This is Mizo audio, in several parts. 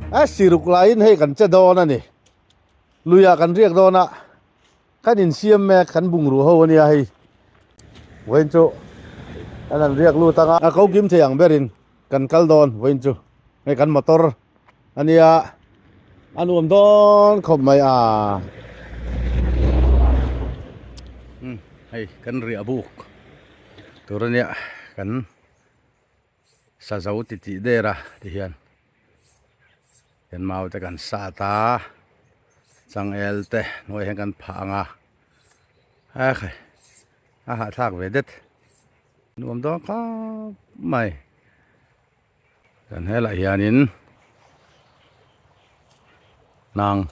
A siruk laiin hei kan che dawn a ni. Luiah kan riak dawn a, kan insiam mek, kan bungrua ho a nia hei. Vawiin chu kan han riak lut ang a, a ko kim thei ang berin kan kal dawn vawiin chu. Hei kan motor a nia, a nuam dawn khawp mai a. Hei kan riah buk tur a nia, kan sa zo ti tih der a ti hian kan mau te kan sat a changel te hnuai hian kan phah ang a a khai a hahthlak ve det nuam dawn khawp mai kan helah hianin hnang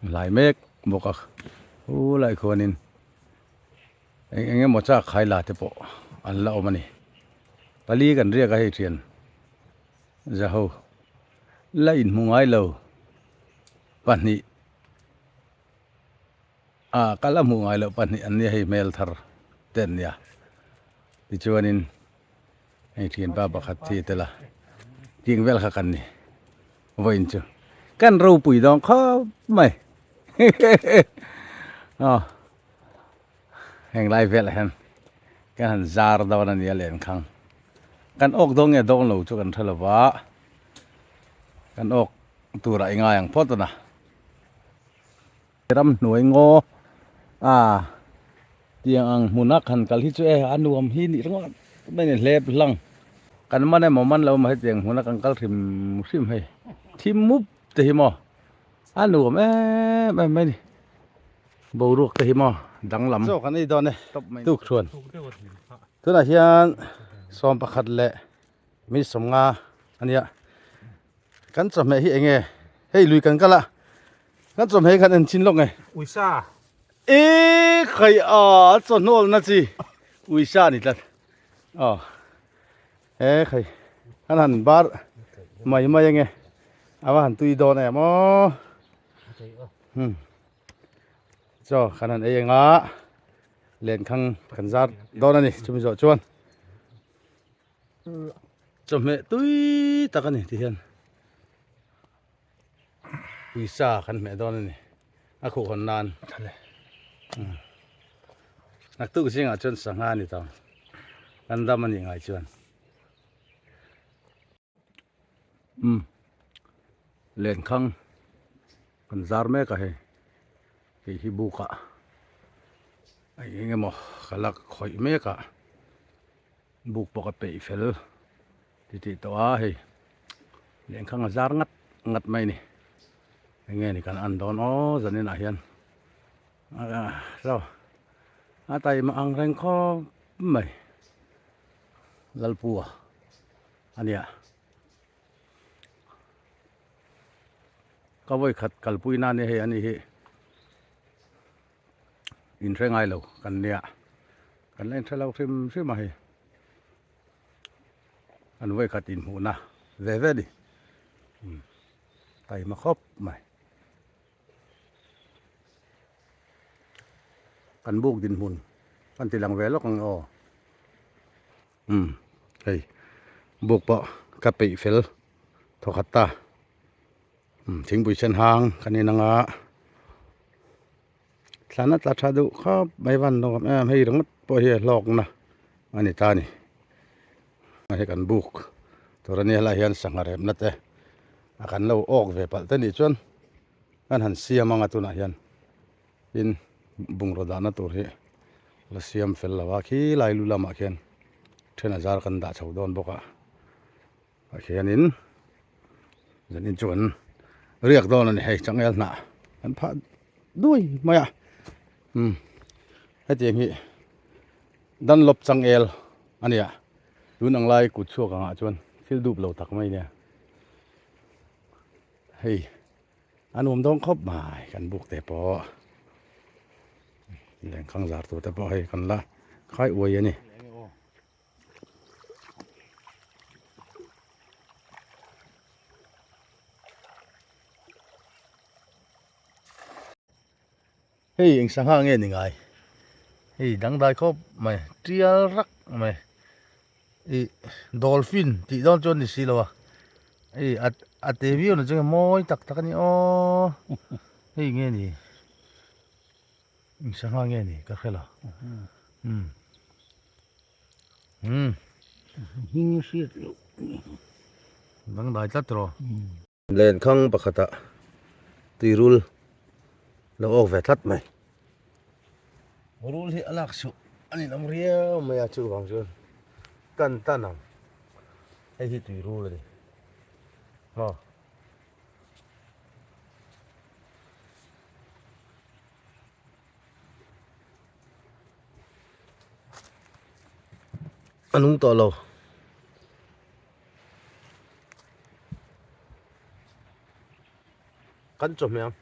hlai mek bawk a khulai khuanin. Eng eng emaw chak khai la te pawh an la awm a ni. Pali kan riak a hei thian Zaho la inhmu ngai lo pahnih ah ka la hmuh ngai loh pahnih an nia hei hmel thar te an nia. Tichuanin hei thianpa pakhat thi tel a tih vel kha kan ni vawiin chu kan ropui dawn khawp mai aw. Heng lai velah hian kan han zar dawn a nia lenkhang kan awk dawn nge dawn lo chu kan hre lo va kan awk turah i ngai ang phawt a na ramhnuai ngaw a tiang ang hmuna khan kal hi chu e a nuam hi nih ringawt mai a ni hlep hlang kan man emaw man lo emaw hetiang hmuna kan kal hrim hrim hei thim mup te hi maw a nuam em em mai a ni. Boruak te hi maw danglam chaw kan ei dawn e tuk thuan tunah hian 11 leh mi 50 ania kan chawhmeh hi enge hei lui kan kal a kan chawhmeh hi khan en chin lawk nge uisa e khai a chawhnawl na chi uisa ni tlat aw e khai kan han bar mai mai ange a va han tui dawn em aw hmm Chaw kan han ei anga lenkhang kan zar dawn a ni chumi zawh chuan chawhmeh tui tak a ni ti hian uisa kan hmeh dawn a ni a khuh hawn nan naktuk zingah chuan sangha a ni tawh kan dam a nih ngai chuan. Umm lenkhang kan zar mek a hei hei hi buk ah eng eng emaw ka la khawih mek a buk pawh ka peih fel ti tih tawh a hei lenkhang a zar ngat ngat mai a ni eng nge ni kan an dawn aw zanin ah hian saw a taima ang reng khawp mai Lalpua a nia. Ka vawi khat kalpui na nia hei ani hi inhre ngai lo kan nia kan la inhre lo hrim hrim a hei kan vawi khat inhmuh na ve ve ni taima khawp mai. Kan buk dinhmun kan ti lang ve lawk ang aw. Umm hei buk pawh ka peih fel thawkhat ta. Umm thingpui sen hang kan in anga thlan a tla tha duh khawp mai van nuam em hei ringawt pawh hi a hlawkna a ni ta a ni. Hei kan buk tur ania helaiah hian sangha remna te a kan lo awk ve palh te nih chuan kan han siam anga tunah hian tin bungraw dahna tur hi la siam fel lo a khilai lu lamah khian then a zar kan dah chho dawn bawk a ah khianin zanin chu kan riak dawn a ni hei changel hnah kan phah duai mai a umm hetiang hi Dunlop changel a nia tun ang lai kut chhuak angah chuan thil dup lo tak mai nia hei a nuam dawn khawp mai kan buk te pawh lenkhang zar tur te pawh hei kan la khai uai a ni. Hei eng sangha nge ni ngai hei dangdai khawp mai tial rak mai ih dolphin tih dawn chuan ni si lo a. Hei a a te viau na chu mawi tak tak a ni aw hei nge ni eng sangha nge ni ka hre lo umm umm hming hriat loh dangdai tlat rawh. Lenkhang pakhatah tuirul lo awk ve tlat mai. Rul hi a lak suh a ni lam riau mai a chuvang chuan tan tan ang hei hi tuirul a ni maw. A nung tawh lo. Kan chawhmeh ang.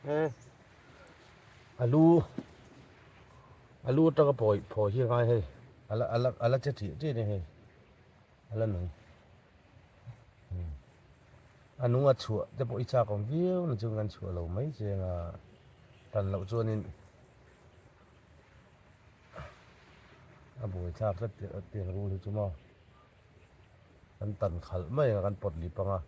E alu alu atanga phawi phawi hi a ngai hei ala ala ala che thih thih a ni hei ala nung. A nung a chhuah te pawh i chak awm viau na chu kan chhuah lo mai chiang a, tan loh chuanin a buai thlak tlat tiang rul hi chu maw kan tan khalh mai ang a kan pawt lip ang a.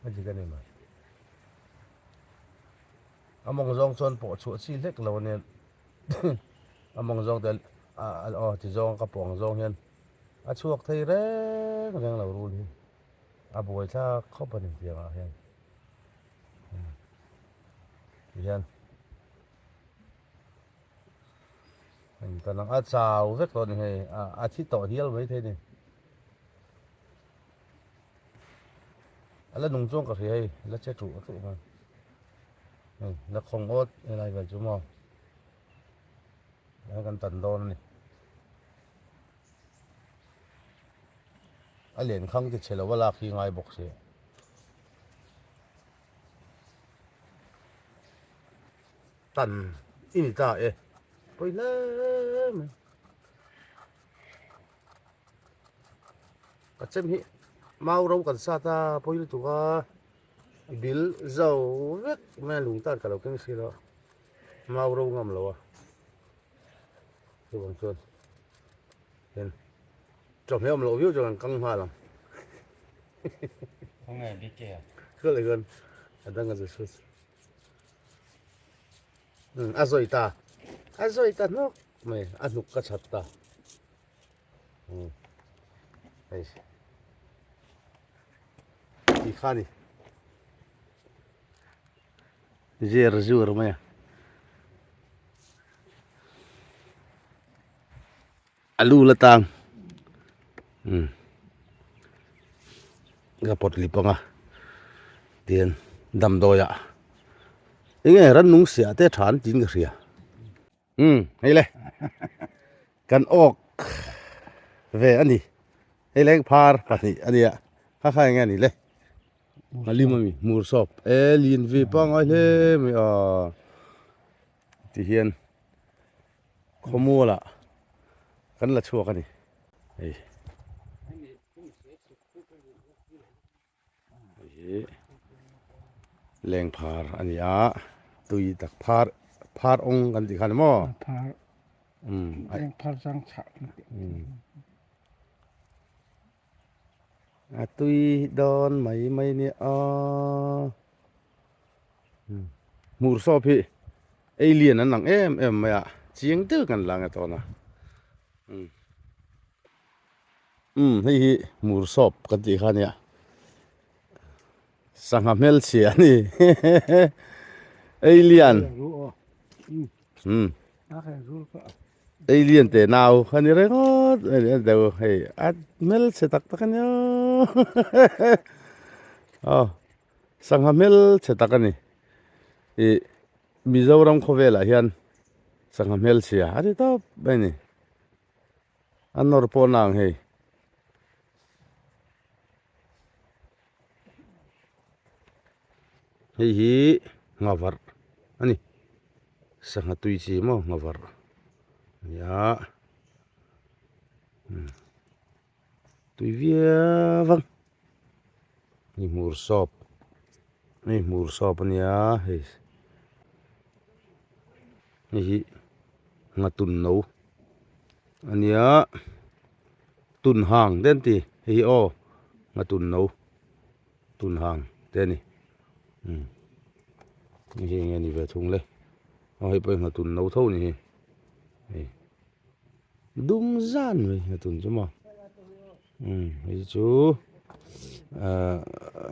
A dik a ni mai. A mawng zawng chuan pawh chhuah chi hlek lo ania. A mawng zawng te aw ti zawng ka pawh ang zawng hian a chhuak thei reng reng lo rul hi a buai thlak khawp a ni tiang ah hian ti hian engtan ang a chau vek tawh a ni hei a thi tawh hial mai thei a ni a la nung chuang ka hria hei la che truh truh mai. Hei la khawng awt helai vel chu maw tlai kan tan dawn a ni a len khang ti chhe lo a lak hi ngai bawk si tan i ni ta e pawi hle mai ka chem hi mau ro kan sat a pawi lutuk a. Bil zo vek mai a lung tan ka lo keng si lo a, mau ro ngam lo a, chuvang chuan hian chawhmeh awm loh viau chuan kan kang nghal ang. Khawnge BK a? Ka leh chuan a dang a zu chhut. A zawi ta, a zawi ta hnawk mai, a hnuk ka chhat ta. Hei. Ti kha ni. Zer zur mai a. Alu la tang. Ka pawt lip anga tian damdawi ah enge rannung siah te tha an tiin ka hria. Umm hei le kan awk ve a ni hei leng phar pahnih a nia kha kha enge a ni le a lim ami hmur sawp e lin ve pangngai hle mai a ti hian khawmual ah kan la chhuak a ni hei. Hei hi lengphar a ni a tui tak phar phar awng kan tih kha ni maw phar umm lengphar zang chhah kan tih umm a tui dawn mai mai a nia umm hmur sawp hi ei lian an ang em em mai a chiang deuh kan la nge tawn a umm. Umm hei hi hmur sawp kan tih kha ania sangha hmelchhia a ni alien umm alien te nau a ni ringawt a ni deuh hei a hmelchhe tak tak a nia aw sangha hmelchhe tak a ni ih Mizoram khawvelah hian sangha hmelchhia a ni tawp mai a ni. A nawr pawh na ang hei. Hei hi nghavarh a ni. Sangha tui chi maw nghavarh a ni a. Tui viau ang. Ni hmur sawp. Hei hmur sawp ania hei hei hi nghatun no ania tun hang te an ti hei hi aw nghatun no tun hang te a ni umm hei hi enge ni ve thung le aw hei pawh hi nghatun no tho a ni hi hei dum zan mai nghatun chu maw. Umm hei chu ahh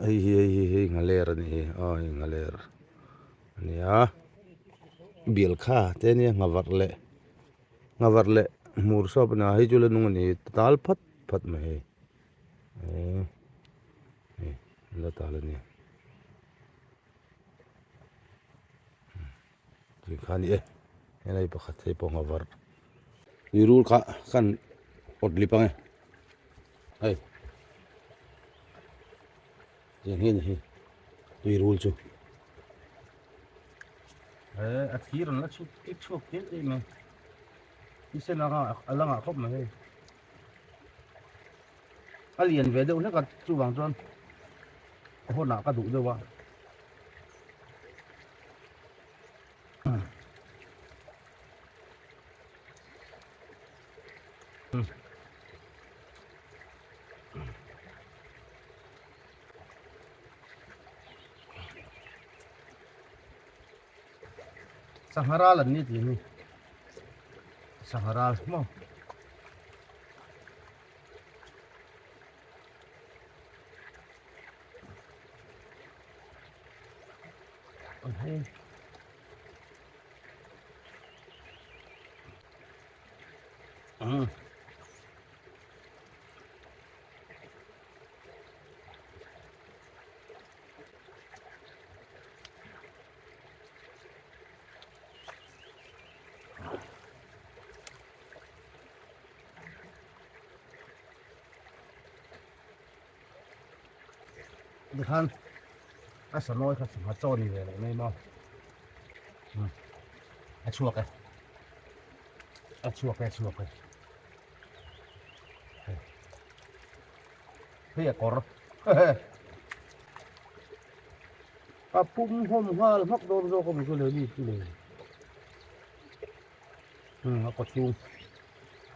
hei hi hei hi hei nghaler a nih hi aw hei nghaler a ni a bial kha te ania nghavarh leh nghavarh leh hmur sawp a ni a hei chu la nung a ni tal phat phat mai hei ehh hei la tal a nia tui kha a ni e helai pakhat hei pawh nghavarh tui rul kha kan awt lip ang e hei tiang hi a ni hi tui rul chu eh a thir an la chhut kek chhuak tel em mai thisen anga a la ngah khawp mai hei a lian ve deuh hlek a chuvang chuan a hawnah ka duh deuh a. Sangha ral an ni tih hi sangha ral maw. Tikhan a sanawi kha sangha chaw ni ve leh mai maw a chhuak e a chhuak e a chhuak e hei a kawr a pum hlawm nghal hmak dawn zawk a ni chu le mi chu le a kaw chhung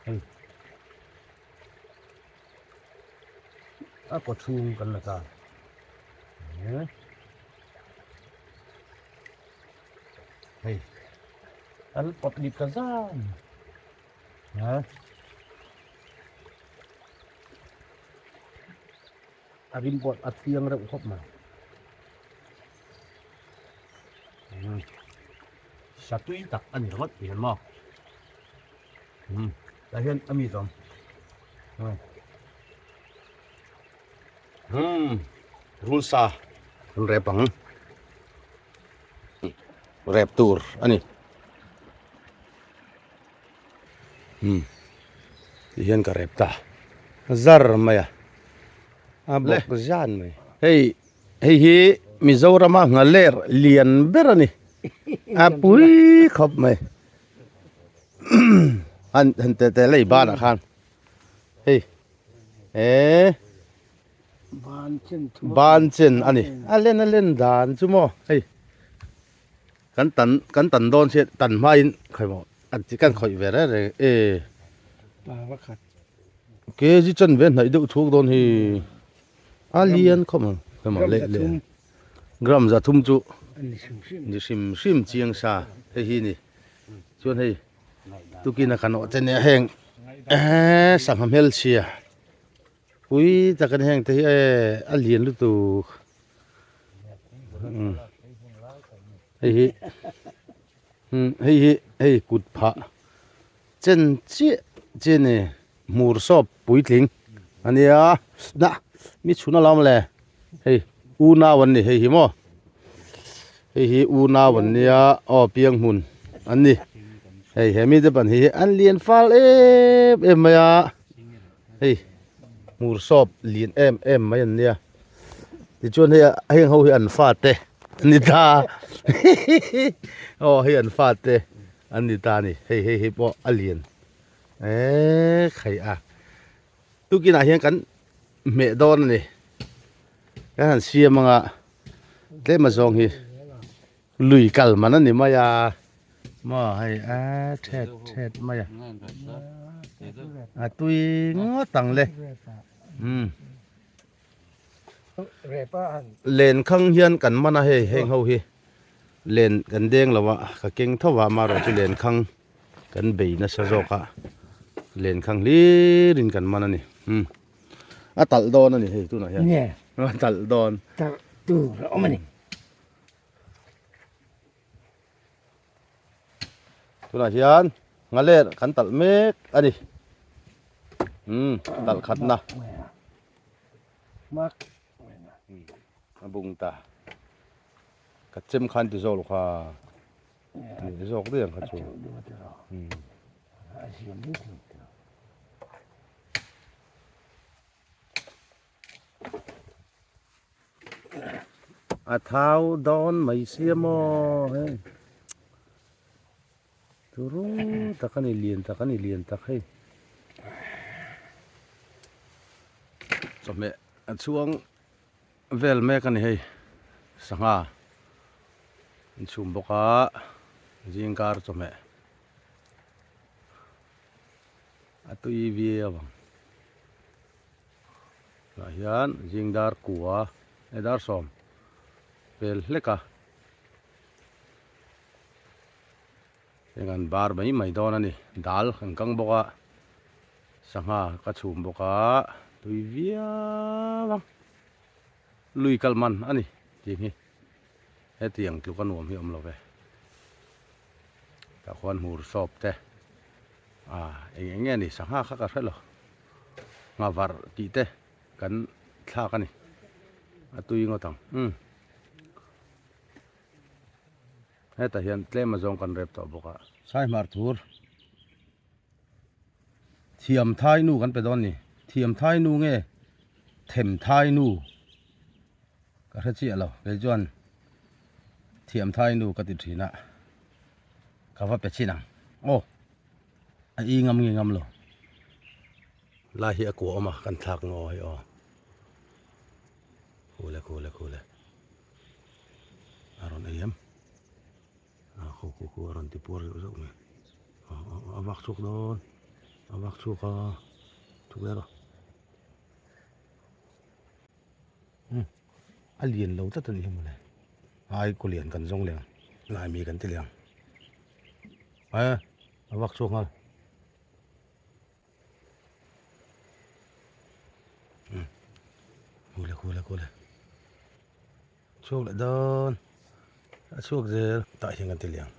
hei. A kaw chhung kan la ta hei an pawt lip ta zan a a rim pawh a thiang reuh khawp mai satui tak a ni ringawt tih hian maw. Um tah hian a mi zawm um rul sa an rep ang rep tur a ni um ti hian ka rep ta zar mai a a bawk zan mai hei hei hi Mizorama nghaler lian ber a ni a pui khawp mai. Han han te te lei ban ah khan hei eh ban chen thu ban chen ani a len a len dan chu maw hei kan tan kan tan dawn chian tan hma in khawi maw an chi kan khawih ve reng reng e pa pakhat kg chen ve hnaih deuh chhuk dawn hi a lian khawp ang khawi maw leh leh gram za thum chu ni hrim hrim chiang sa hei hi ni. Chuan hei tukin a kan awh te nia heng ehh sangha hmelchhia pui tak a ni heng te hi eh a lian lutuk umm hei hi umm hei hi hei kut phah chen chiah chiah a ni hmur sawp puitling a nia nah mi chhun alawm le hei unau an ni hei hi maw hei hi unau an nia aw piang hmun an ni hei he mite pan hi an lian fal em em mai a hei hmur sawp lian em em mai an nia tichuan hei heng ho hi an fate an ni ta aw hei an fate an ni ta a ni hei hei hei pawh a lian. Eee khai a tukinah hian kan hmeh dawn a ni kan han siam anga. Tlem azawng hi lui kal man a ni mai a maw hei a thet thet mai a a tui ngawt ang le umm lenkhang hian kan man a hei heng ho hi len kan deng lo a ka keng tho a amaherawhchu lenkhang kan bei nasa zawk a lenkhang hlir in kan man a ni umm. A talh dawn a ni hei tunah hian. Nge. A talh dawn. Talh tur a awm a ni. Tunah hian nghaler kan talh mek a ni. Umm talh khatna. Mak. A bung ta. Ka chem khan ti zawk lo kha. Ni zawk daih ang kha chu. Umm. A thau dawn mai sia maw hei turu tak a ni lian tak a ni lian tak hei chawhmeh a chhuang vel mek a ni hei sangha an chhum bawk a zingkar chawhmeh. A tui viau ang. Tah hian zing dar kua e dar sawm pel hlek a. Heng an bar mai mai dawn a ni. Dal kan kang bawk a, sangha ka chhum bawk a, tui viau ang. Lui kal man a ni tih hi hetiang tluk a nuam hi a awm lo ve. Tah khuan hmur sawp te ah eng eng nge ni sangha kha ka hre lo nghavar tih te kan thlak a ni a tui ngawt ang umm hetah hian tlem azawng kan rep tawh bawk a. Saihmar thur thiam thai nu kan pe dawn ni thiam thai nu nge them thai nu. Ka hre chiah lo, kei chuan thiam thai nu ka ti thin a, ka va pe chin ang. Aw, a i ngam nge ngam lo. Lai hi a kua awm a, kan thlak ngaw hei aw. Khule khule khule. A rawn ei em? A khu khu khu a rawn ti puar zeuh zeuh mai. A vak chhuak dawn, a vak chhuak a, chhuk leh rawh. A lian lo tlat a nih hi mawle ai kaw lian kan zawng leh ang lai mi kan ti leh ang e a vak chhuak nghal kule kule kule chhuak leh dawn a chhuak zel tah hian kan ti leh ang.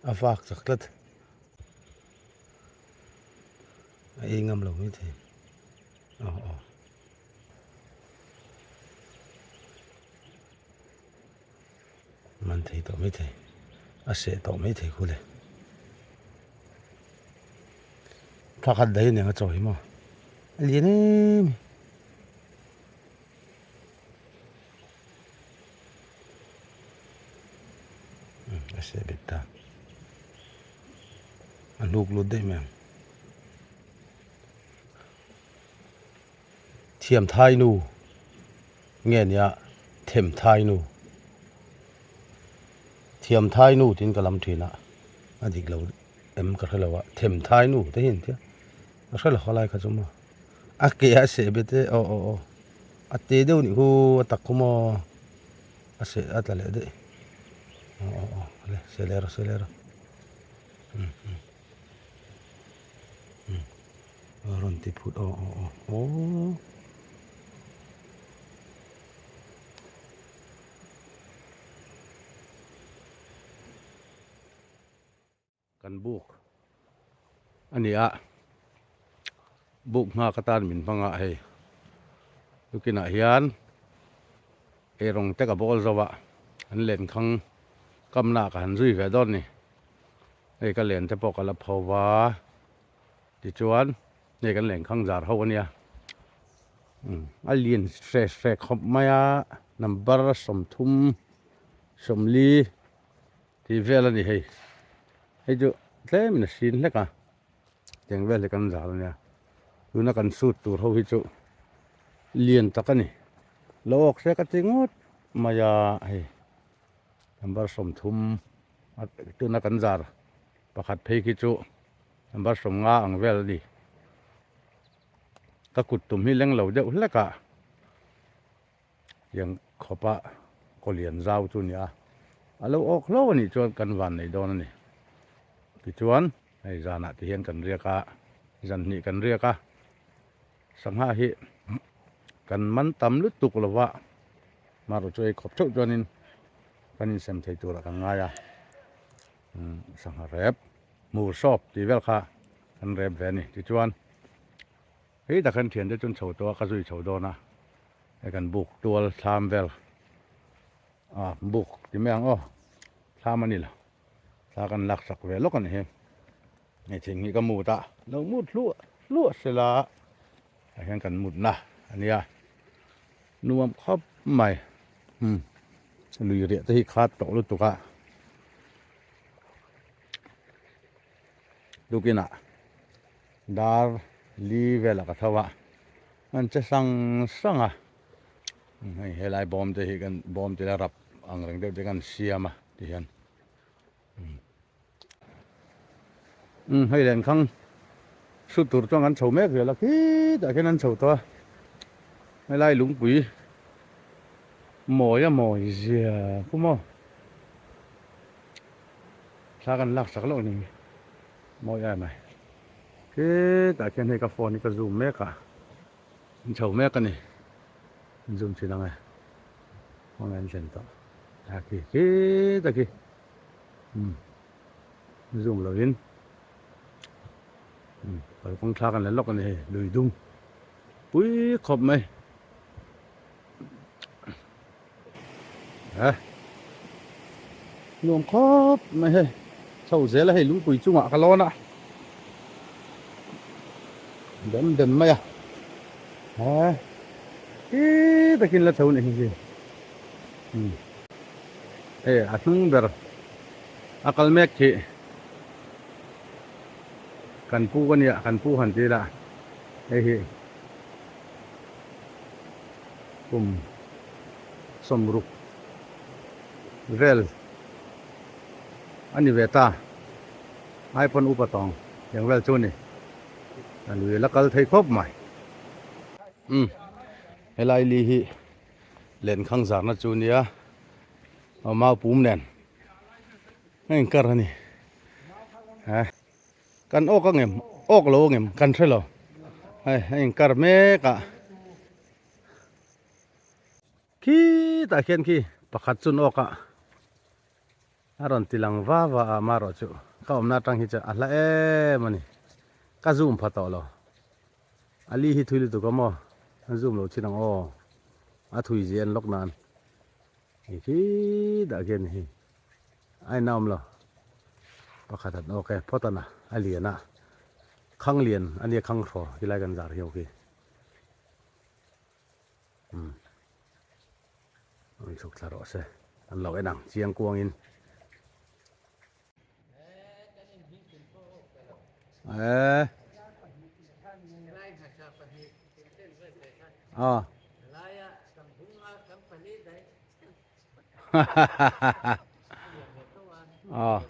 A vak chak tlat. A ei ngam lo mai thei. Aw aw. Man thei tawh mai thei. A seh tawh mai thei khu le. Thla khat daih aniang a chaw hi maw. A lian em. A seh bet ta. A hnuk lut daih mai ang. Thiam thai nu nge nia them thai nu. Thiam thai nu tiin ka lam thin a, a dik lo em ka hre lo a, them thai nu te hi an tia. Ka hre lo khalai kha chu maw. A ke a seh bet e aw aw aw a te deuh nih khu a tak khu maw a seh a tla leh daih aw aw aw le seh leh rawh seh leh rawh um um um a rawn ti phut aw aw aw aw. Kan buk a ni a, buk nghak atan min hmang a hei tukinah hian eirawng te ka bawl zo a, an lenkhang kamna ah ka han zui ve dawn ni, hei ka len te pawh ka la pho va, tichuan hei kan lenkhang zar ho a nia, a lian hre hre khawp mai a number 30 40. Tih vel a ni hei, hei chu tlemin a sin hlek a, tiang vel hi kan zal a nia, tuna kan shoot tur ho hi chu. lian tak a ni lo awk se ka ti ngawt mai a hei number 30 tuna kan zar pakhat phei khi chu number 50 ang vel a ni ka kut tum hi leng lo deuh hlek a tiang khawpa kaw lian zau chu a ni a a lo awk hlauh a nih chuan kan van nei dawn a ni tichuan hei zanah te hian kan riak a zan hnih kan riak a sangha hi kan man tam lutuk lo va marawh chu ei khawp theuh chuanin kan insem thei turah kan ngai a sangha rep hmur sawp tih vel kha kan rep ve a ni tichuan hei tak hian thiante chu an chho tawh a ka zui chho dawn a hei kan buk tual thlam vel ah buk ti mai ang aw thlam a ni lo thla kan lak sak ve lawk a ni hi hei thing hi ka mut a lo mut hluah hluah sela ah hian kan mutna a nia nuam khawp mai umm lui riah te hi khat tawh lutuk a tukinah dar li velah ka tho a an che sang sang a hei helai bawm te hi kan bawm te la rap ang reng deuh te kan siam a ti hian umm hei lenkhang hrut tur chuan kan chho mek zel a khitah khian an chho tawh a helai lungpui mawi a mawi zia khu maw thla kan lak sak loh ni mawi em ai khitah khian hei ka phone hi ka zoom mek a an chho mek a ni an zoom thin ang e khawnge an thlen tawh a khi khitah khi umm zoom lovin umm kalkawng thla kan la lawk a ni hei lui dung pui khawp mai eh nuam khawp mai hei chho zel a hei lungpui chungah ka lawn a dem dem mai a eh ti takin la chho ni hi umm hei a hnung ber a kal mek khi kan pu a nia kan pu han ti ila hei hi kum sawmruk vel a ni ve ta ai pawn upa tawng eng vel chu a ni a lui la kal thei khawp mai umm helai li hi lenkhang zarna chu nia mau pum nen a inkar a ni eh kan awk ang em awk lo ang em kan hre lo hei a inkar mek a khitah khian khi pakhat chu an awk a a rawn ti lang va va a amaherawh chu ka awmna atang hi chuan a hla em a ni ka zoom pha tawh lo a li hi thui lutuk a maw an zoom lo chin ang aw a thui zia an lawk nan. Hei khitah khian hei a in awm lo pakhat an awk e phawt a a lian a khang lian a nia khang hraw tilai kan zar hiau khi umm an chhuk thla rawh se an lo en ang chiang kuang in. Eh. Ah. Ah.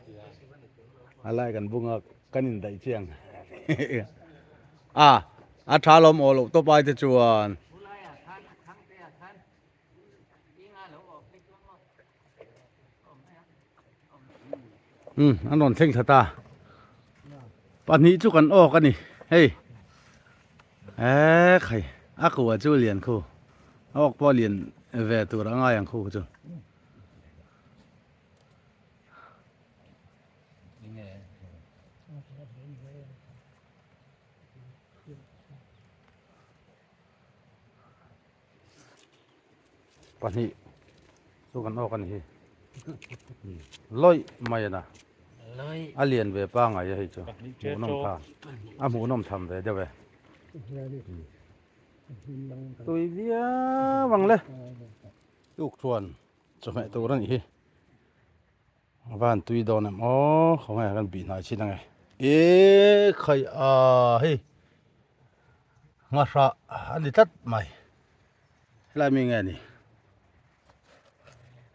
Alai kan bunga kan in daih chiang. Ah, a tha lawm aw loh tawp ai te chuan. Umm an rawn thleng thla ta pahnih chu kan awk a ni hei eek hei a kua chu lian khu a awk pawh lian ve tur a ngai ang khu chu. Pahnih chu kan awk a ni hi lawih mai a na a lian ve pangai a hei chu hmuhnawm tha a hmuhnawm tham ve deuh e tui viau ang le tuk chuan chawhmeh tur a nih hi van tui dawn em aw khawnge kan bih hnai chin ange e khai a hei. Ngahra a ni tlat mai. Helai mi nge ni?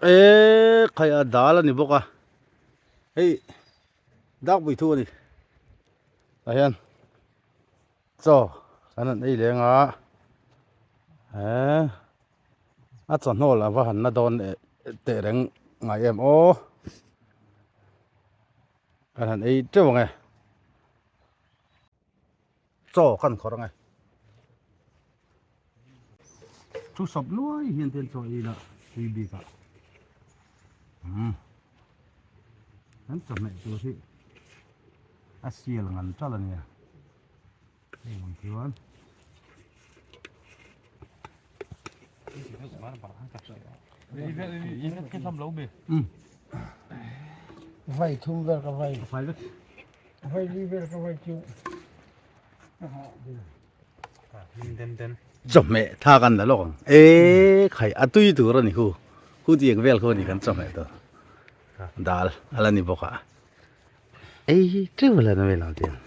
Eee khai a dal a ni bawk a, hei dak pui thu a ni. Tah hian chaw kan han ei leng a, eee a chawhnawl a va han na dawn teh reng ngai em aw. Kan han ei teuh ang e. Chaw kan khawrh ang e. Thu sawp nuai hian ten chaw ei ila tui bik ah. Umm. Kan chawhmeh tur hi a sial ngan tal a nia. Hei ang chuan. Vai thum vel ka vai. Vai li vel ka vai chu. Chawhmeh tha kan la lawk ang. E khai a tui tur a ni khu. Khu tiang vel khu a ni kan chawhmeh tur. Dal a la ni bawk a. Ei teuh la na vel ang tiang.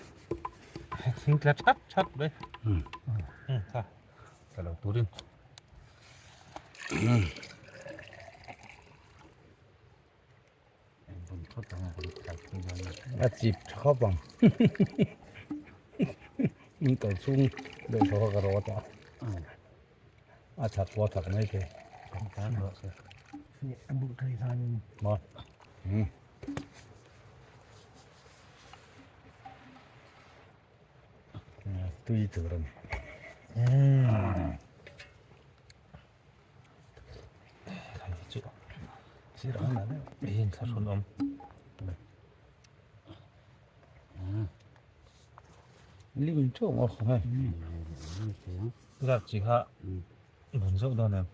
Thing tla chat chat mai. Tha. Tla lo turin. A chip tha khawp ang. In kal chhung deuh thaw kha ka rawt a. A thak pawh a thak mai thei. A buh thei khanin. Maw. Tui tur a ni. Lim teuh maw hei. Zat chi kha bun zauh dawn em?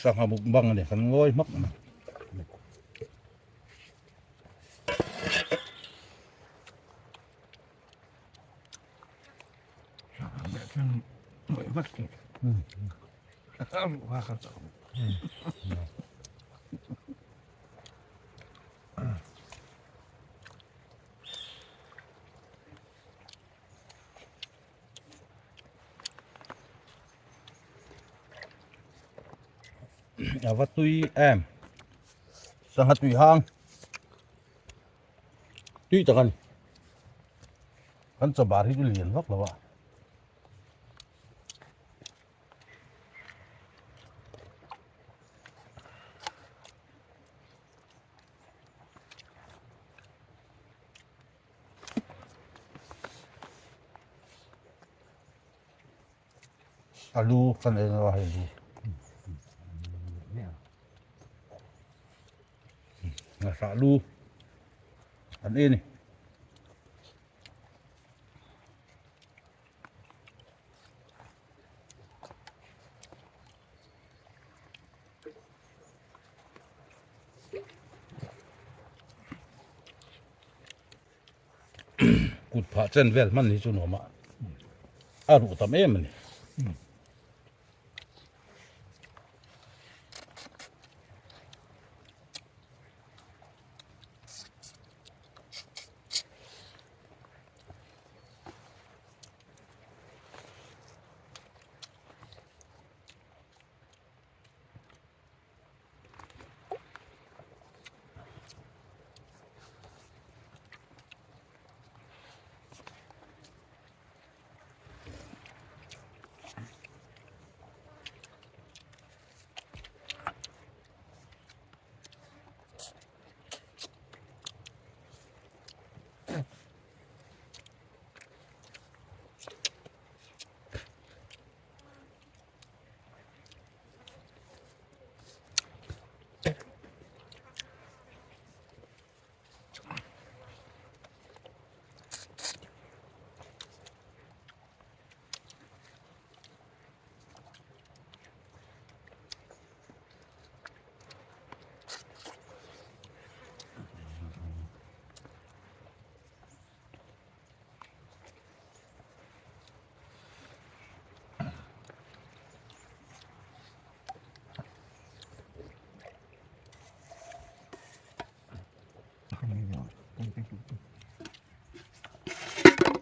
Sangha mukbang a ni kan ngawi hmak mai. A va tui em sangha tui hang tui tak a ni kan chaw bar hi chu lian vak lo a. Alu kan ei a hei hi ngahra lu an ei a ni. Kut phah chen vel hman hi chu nuam a a ruh tam em a ni.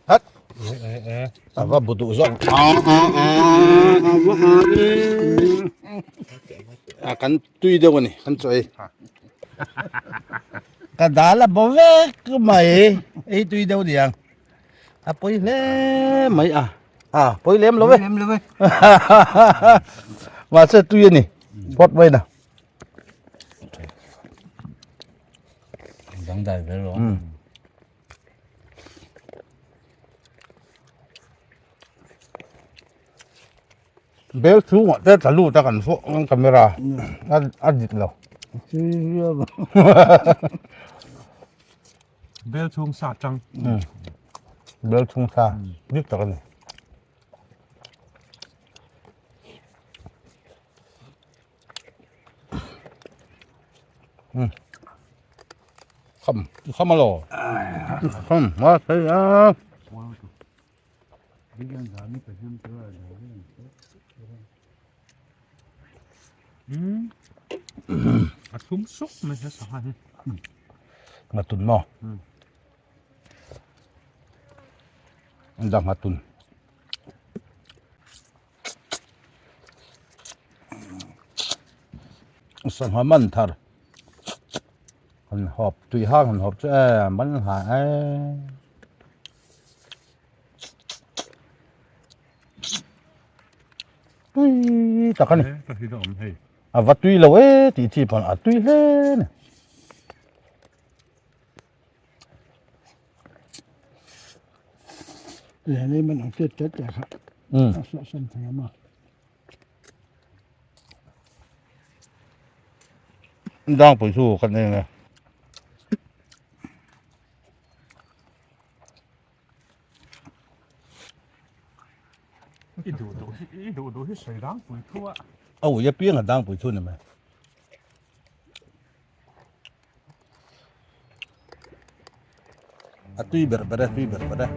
Hat. Ava bu duh zawk. A kan tui deuh a ni kan chaw ei. Ka dal a bo vek mai ei tui deuh niang. A pawi hle mai a. A pawi lem lo e. Lem lo e. Mahse tui a ni. Phawt mai na. Dang dai vel lo. Bel chhungah te tla lut a kan fawh ang camera a a dik lo. Bel chhung sa tang. Bel chhung sa dik tak a ni. Kham kham alo. Kham ma thei a. A thum suk mai he sangha hi. Ngatun maw? Dang ngatun. Sangha man thar han hawp tui hang han hawp chu e man ha e tui tak a ni a va tui lo e tih chi pawn a tui hle a ni. Dangpui chu kan eng e. I duh duh hi i duh duh hi sawi dangpui thu a. A ui apiang a dangpui thu ni mai. A tui ber ber e, tui ber ber e.